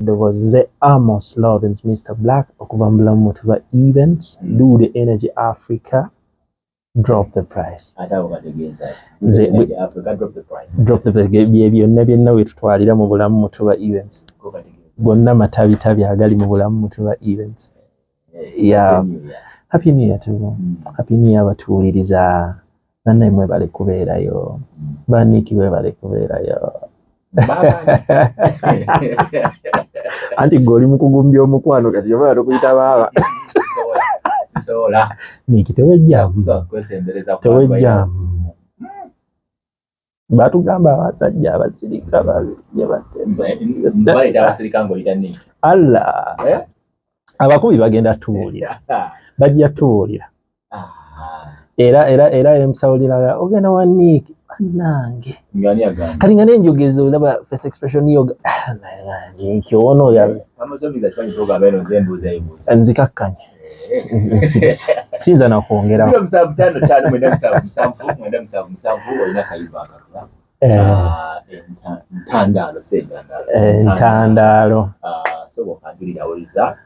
Eddoboozi nze Amos Lovins, Mr Black, okuva mu Bulamu Mutuba Events. Do the Energy Africa, drop the price. Ate abo bategeeza Nze Energy Africa drop the price. Drop the price bye byonna byonna wetutwalira mu Bulamu Mutuba Events. Go bategeeza. Gonna matabitabi agali mu Bulamu Mutuba Events. Yeah. Happy New Year. Happy New Year to you. Happy New Year abatuwuliriza. Bannaye mwebale kubeerayo. Baniki webale kubeerayo. Baba. Anti gwe oli mu kugumbya omukwano kati oba tukuyita baaba. Sisobola. Niki tewejjaamu. So kwesembereza ku bantu balina. Tewejjaamu. Batugamba abasajja abasirika bajja batemba. Baleeta abasirika ng'oyita Nick. Allah. Eh? Abakubi bagenda tuwulira. Bajja tuwulira. Ah. Era era era emusawulira ogenda wa Nick bannange. Ng'ani agamba? Kati nga n'enjogezi olaba face expression yo, ah, Nick ono ya Amazombie kimanyi program eno nze mbuuza ebibuuzo. Nzikakkanye. Nsirise. Siyinza na kwongeraho. 0755977797 olina kayimba akapya. Eh, Ah, ntandaalo si entandaalo. eh, ntandaalo. Ah, so bw'okanjulira awuliza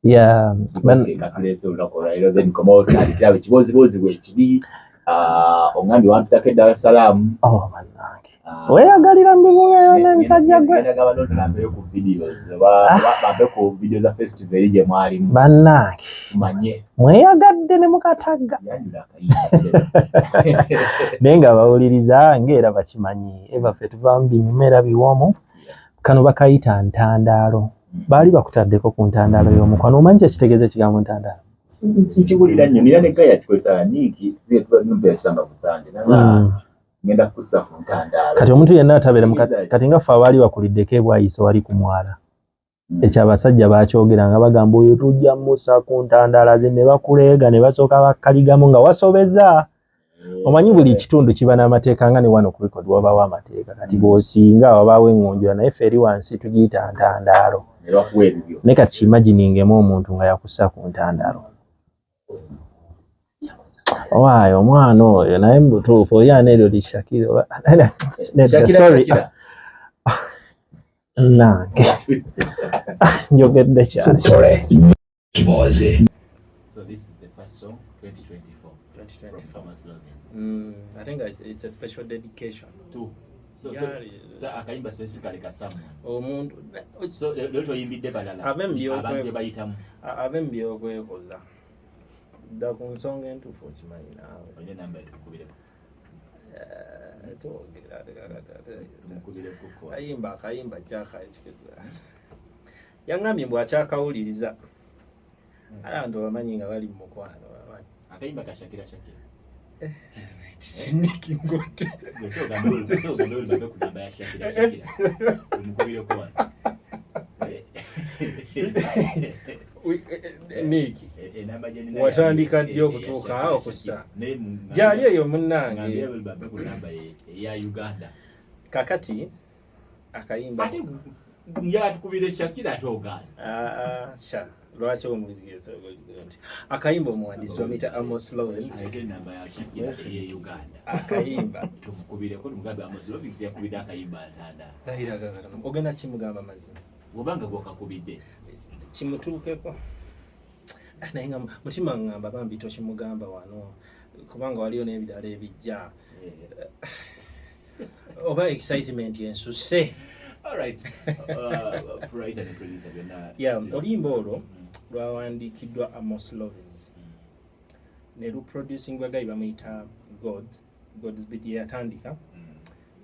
Yeah. because ke katuleese olunaku olwaleero, then komawo tutandikirawo ekibooziboozi bwekibi. Ah, oŋŋambye wampitako e Dar es Salaam. Oh, bannange. Ah, Weeyagalira mu bibuga yonna musajja gwe. ngenda gaba nontambeyo ku videos oba bampe ku video za festival eri gye mwalimu. Bannange. Manye. Mweyagadde ne mukatagga. Yanjula akayimba. Naye nga bawuliriza ng'era bakimanyi. Eva ffe tuva mu binyuma era biwoomu. Kano bakayita ntandaalo. Baali bakutaddeko ku ntandaalo y'omukwano. Omanyi kye kitegeeza ekigambo ntandaalo? Kikiwulira nnyo nira ne gaya kikozesa niiki tusanga ku Sande ngenda kussa ku ntandaalo. Kati omuntu yenna atabeera mu kati nga ffe abaali bakuliddeko ebwayise wali ku mwala. Ekyo abasajja baakyogera nga bagamba oyo tujja mussa ku ntandaalo ze ne bakuleega ne basooka bakkaligamu nga wasobeza. Omanyi buli kitundu kiba n'amateeka nga ne wano ku record wabaawo amateeka. Kati bw'osinga wabaawo eŋŋunjula naye ffe eri wansi tugiyita ntandaalo. Ne bakuwa ebibyo. Naye kati kimaginingemu omuntu nga yakussa ku ntandaalo. Owaayo omwana oyo naye mu butuufu oli ana eryo li Shakira oba nedda, Shakira, sorry. Shakira. Nange njogedde kyaki. So this is the first song 2024 from Thomas Lovins. I think it's a special dedication. To so akayimba specifically ka someone. Omuntu So leero toyimbidde balala. Abe mu Abantu be bayitamu. Abe mu byokwekoza. Dda ku nsonga entuufu okimanyi naawe. Olina enamba etukubireko. Eh, twogera. Tumukubireko ko. Kayimba akayimba kyaka yaŋŋambye mbu akyakawuliriza. Ate abantu bamanyi nga bali mu mukwano bamanyi. Akayimba ka Shakira Shakira. Kiniki ngote. Gwe so ogambe so ogambe buli babe ku namba ya Shakira Shakira. Tumukubireko wano. Niiki. Enamba gye nina Watandika ddi ya okutuuka Shakira awo Shakira. kussa? Naye Gyali eyo munnange. ngambira buli babe ku namba eya Uganda. Kakati akayimba Ate njagala tukubire Shakira ate ogaana. Ah, ah, sha lwaki omuligeza nti akayimba omuwandiisi bamuyita Amos Lawrence. Ate enamba ya Shakira eye Uganda. Akayimba Tumukubireko tumugambe Amos Lovins yakubidde akayimba ntandaalo. Layira kakatono ogenda kimugamba mazima. Bw'obanga gw'okakubidde. Kimutuukeko. Ah, naye nga mutima ŋŋamba bambi tokimugamba wano kubanga waliyo n'ebirala ebijja oba excitement ensusse. All right. Writer ne producer byonna. Yeah, still. oluyimba olwo lwawandiikiddwa Amos Lovins ne luproducingwa guy bamuyita God Godsbeat ye yatandika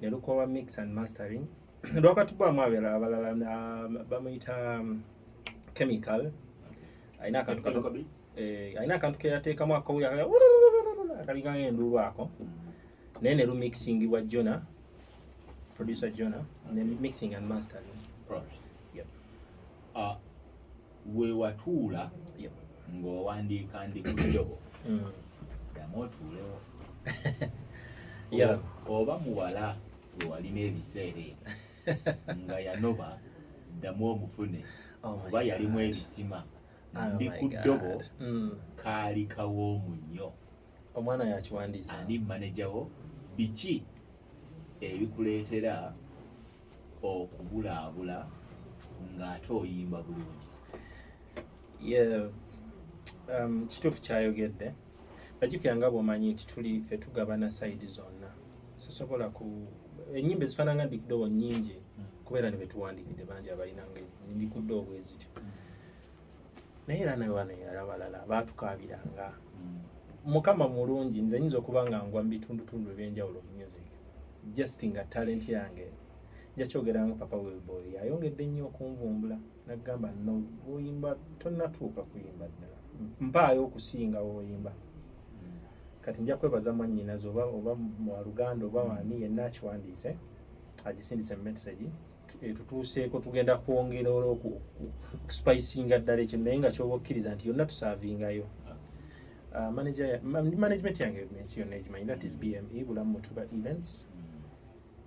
ne lukolwa mix and mastering lwakatubwamu abalala bamuyita Chemical alina akantu Chemical Beats? Eh, alina akantu keyateekamu akawulira akalinga ng'enduulu ako naye ne lumixingibwa Jona, producer Jona, ne mixing and mastering. Right. Yep. We watuula ng'owandiika ndi ku ddobo ddamu otuulewo. Oba muwala we walina ebiseera ebyo nga yanoba ddamu omufune Oh my oba yalimu God. ebisima. Oh Ndi my ku God. ddobo kaali kawoomu nnyo. Omwana yakiwandiisa. Ani maneja wo? Biki ebikuleetera okubulaabula Ng'ate oyimba bulungi. Yeah, kituufu kyayogedde. Bajjukira nga bw'omanyi nti tuli ffe tugabana side zonna. Sisobola ku ennyimba ezifaanana nga Dikdowo nnyingi kubeera ne betuwandiikidde bangi abalina nga zindi ku ddowo bwe zityo. Naye era naye wano era abalala baatukaabiranga. Mukama mulungi, nze nyinza okuba nga ngwa mu bitundutundu ebyenjawulo mu music, just nga talent yange nja kyogera nga Papa Wilboy ayongedde nnyo okunvumbula nagamba, no bw'oyimba tonnatuuka kuyimba ddala, mpaayo okusinga woyimba. Kati nja kwebaza mwannyinaze oba mwaluganda oba wani yenna akiwandiise agisindise mu message etutuuseeko, tugenda kwongera olw'okuspicinga ddala ekyo, naye nga kyoba okkiriza nti yonna tuservingayo. Management yange ensi yonna egimanyi, that is BME, Bulamu Mutuba Events.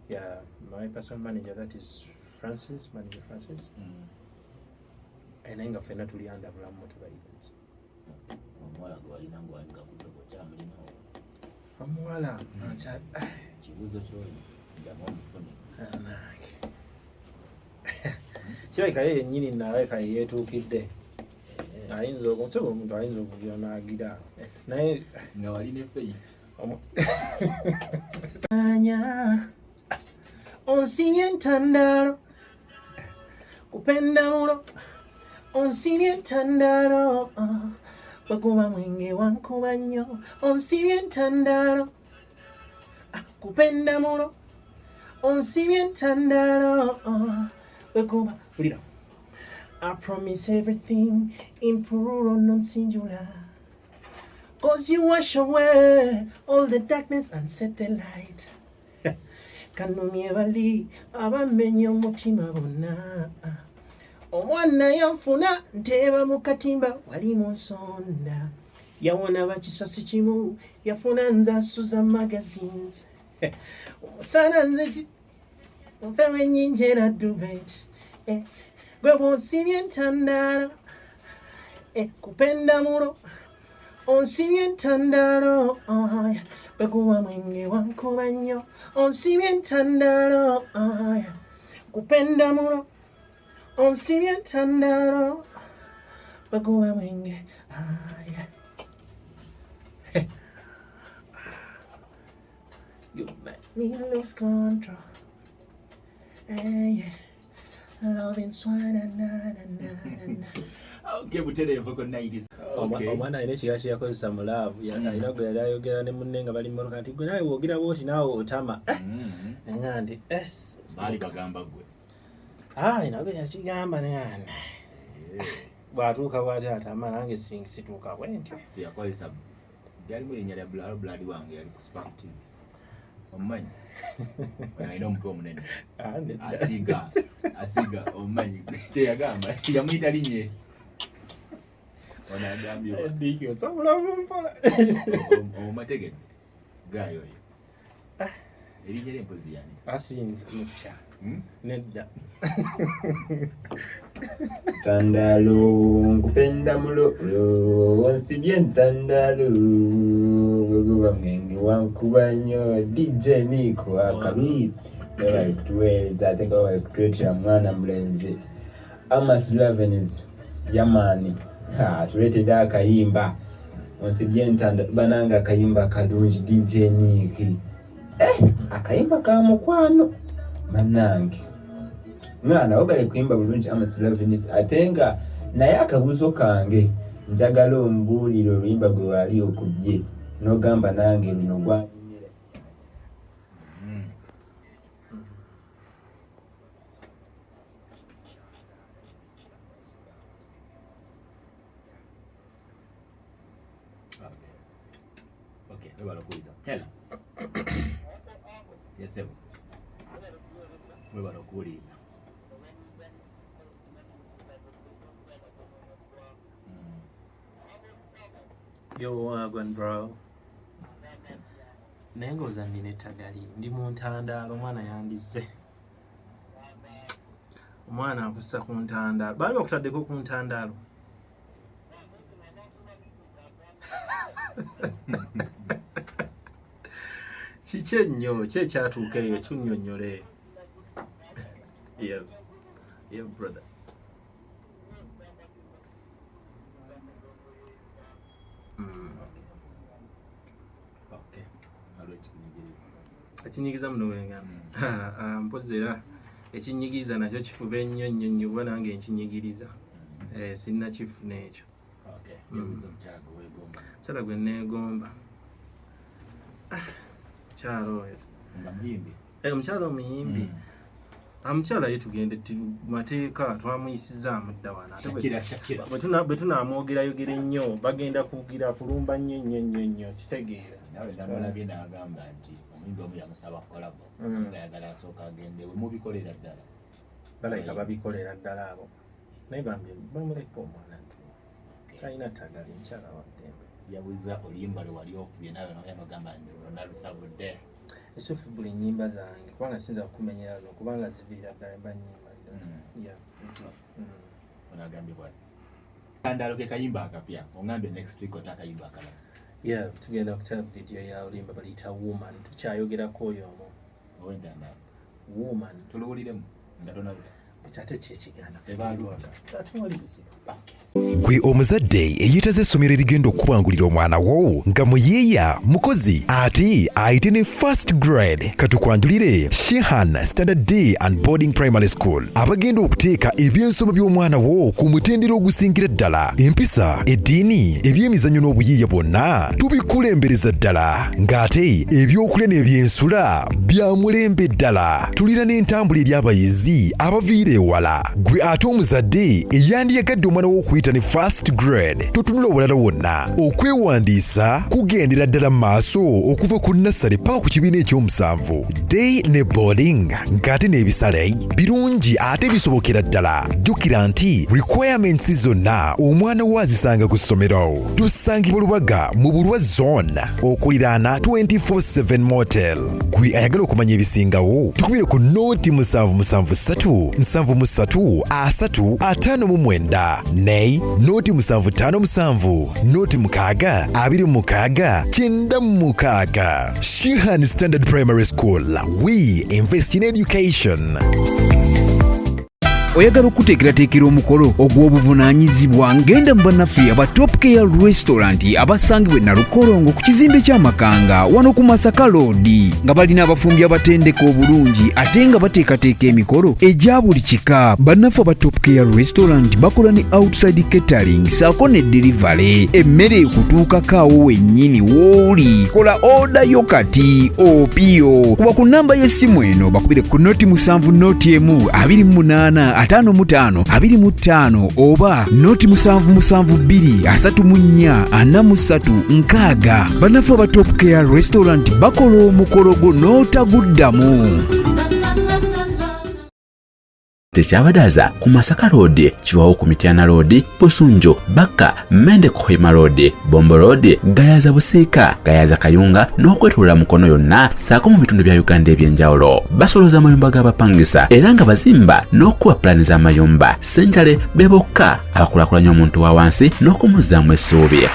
Yeah, my personal manager, that is Francis, manager Francis. Naye nga ffenna tuli under Bulamu Mutuba Events. Omuwala gwe walina ng'owanika ku ddogo kyamulina? Omuwala Kibuuzo kyoyo jamu omufune. Nange kirabika ye yennyini nalabika ye yeetuukidde, ayinza okunsobola, omuntu ayinza okugira n'agira naye Nga walina efeyi. Anya onsibye entandalo kupenda mulo, onsibye entandalo bweguba mwenge wankuba nnyo, onsibye entandalo kupenda mulo, onsibye entandalo bweguba wulira. I promise everything in Pururo nonsinjula, 'cause you wash away all the darkness and set the light. Kanumye bali abamenya omutima bonna, omwana yanfuna nteeba mu katimba wali mu nsonda, yawona bakisasi kimu yafuna nze asuza magazines, omusana nze mpewo ennyingi era duvet, gwe bw'onsibye entandaalo, kupenda mulo onsibye entandaalo, bwe guba mwenge wankuba nnyo, onsibye entandaalo, kupenda mulo onsibye entandaalo, bwe guba mwenge, yeah. You make me lose control. Hey, yeah. Loving swana na na na na na. Okay, butereevu konnayiriza. Omwana alina ekiga kye yakozesa mu love, alina gwe yali ayogera ne munne nga bali mmotoka nti gwe naawe woogira bwoti naawe otama, nga nti es Baali bagamba gwe. Nagwe yakigamba nana bw'atuuka bw'ati atama, nange situuka bwe ntyo. Teyakozesa lyalimu erinnya lya Blood wange yali ku Spark TV. Omumanyi? Ono alina omutwe omunene. Ah, nedda. Asiga omumanyi kyeyagamba yamuyita linnya eryo. Ono agambye Diiki osobola mumpola. Omumategedde gaayo oyo erinnya lyempozi yani? Asinze mukya. Nedda. Ntandalo nkupenda mulo onsibye entandalo bweguba mwenge wankuba nnyo. DJ Nico akabi bali kutuweereza ate nga bali kutuleetera mwana mulenzi Amas Lavens yamaani atuleetedde akayimba onsibye entandalo. Bananga akayimba kalungi. DJ Nick, akayimba ka mukwano. Banange mwana webale kuyimba bulungi Amas Lavens. Ate nga naye akabuuzo kange, njagala ombuulire oluyimba gwe wali okubye n'ogamba nange luno gwanyumira. Okay, webale okuwuliza. Hello. Yes, sir. Webale okuwuliriza. Yo, wagwan bro. Naye ng'oza nnina ettagali, ndi mu ntandaalo, omwana yandizze. Omwana akussa ku ntandaalo. Baali bakutaddeko ku ntandaalo. Kiki ennyo ki ekyatuuka eyo, kinnyonnyole. Yeah. Yeah, brother. Ekinyigiriza. Ekinyigiriza muno wenga mpozi era ekinyigiriza nakyo kifube nnyo nnyo nnyo, kuba nange nkinyigiriza. Sinnakifuna ekyo. Okay. Yabuuza omukyala gwe weegomba. Mukyala gwe neegomba, Ah, mukyala oyo Nga muyimbi. Omukyala omuyimbi. Omukyala ye tugende mateeka twamuyisizaamu dda wano. Ate Shakira, Shakira. Bwe tunaamwogerayogera ennyo bagenda kugira kulumba nnyo nnyo nnyo nnyo, kitegeera. Nawe namulabye n'agamba nti omuyimbi omu yamusaba collabo nga ayagala asooka agende we mubikolera ddala. Balabika babikolera ddala abo, naye bambi bamuleka omwana ntu talina ttagali, mukyala wa ddembe. Yabuuza oluyimba lwe wali okubye naawe nagamba nti olwo nalusabudde. Ekituufu buli nnyimba zange, kubanga siyinza kukumenyera luno, kubanga ziviira ddala mba nnyimba ddala. Yeah. Onagambye bwati kandalo ke kayimba akapya, ongambye next week ota akayimba akalala. Yeah, tugenda kuta video ya oluyimba baliyita Woman, tukyayogerako oyo omu. Owentandalo. Woman. Tuluwuliremu nga tonawulira. Ate ki ekiganda? Tebaludda. Ate wali buzibu. Gwe omuzadde eyeetaza essomero erigenda okukubangulira omwana wo nga muyiiya, mukozi ate ayite ne first grade, katukwanjulire Shihan Standard Day and Boarding Primary School, abagenda okuteeka ebyensoma by'omwana wo ku mutendera ogusingira ddala. Empisa, eddiini, ebyemizannyo n'obuyiiya bwonna tubikulembereza ddala, ng'ate ebyokulya n'ebyensula bya mulembe ddala. Tulina n'entambula eri abayizi abaviira ewala. Gwe ate omuzadde eyandiyagadde omwana wo okuyita ne first grade, totunula obulala wonna. Okwewandiisa kugendera ddala mu maaso okuva ku nursery paka ku kibiina ekyomusanvu, day ne boarding, ng'ate n'ebisale birungi ate bisobokera ddala. Jjukira nti requirements zonna omwana wo azisanga ku ssomero. Tusangibwa Lubaga mu Bulwa Zone, okuliraana 24/7 Motel. Gwe ayagala okumanya ebisingawo, tukubire ku 077 73 30 59 ne 0757 06 26 96. Shihan Standard Primary School, we invest in education. Oyagala okuteekerateekera omukolo ogw'obuvunaanyizibwa? Ngenda mu bannaffe aba Top Care Restaurant abasangibwa e Nalukolongo ku kizimbe ky'Amakanga wano ku Masaka Road, nga balina abafumbi abatendeka obulungi ate nga bateekateeka emikolo egya buli kika. Bannaffe aba Top Care Restaurant bakola ne outside catering saako ne delivery, emmere ekutuukako awo wennyini w'oli. Kola order yo kati opiyo kuba ku namba y'essimu eno, bakubire ku 0 7 0 1 28 55 25 oba 0 7 7 2 34 43 60. Bannaffe aba Top Care Restaurant bakola omukolo gwo n'otaguddamu. Tekyabadaza ku Masaka Road, Kiwawo ku Mityana Road, Busunju, Bakka, Mende ku Hoima Road, Bombo Road, Gayaza, Busiika, Gayaza, Kayunga n'okwetolola Mukono yonna ssaako mu bitundu bya Uganda eby'enjawulo. Basolooza amayumba g'abapangisa era nga bazimba n'okuba pulaani z'amayumba. Senjale be bokka abakulaakulanya omuntu wa wansi n'okumuzzaamu essuubi.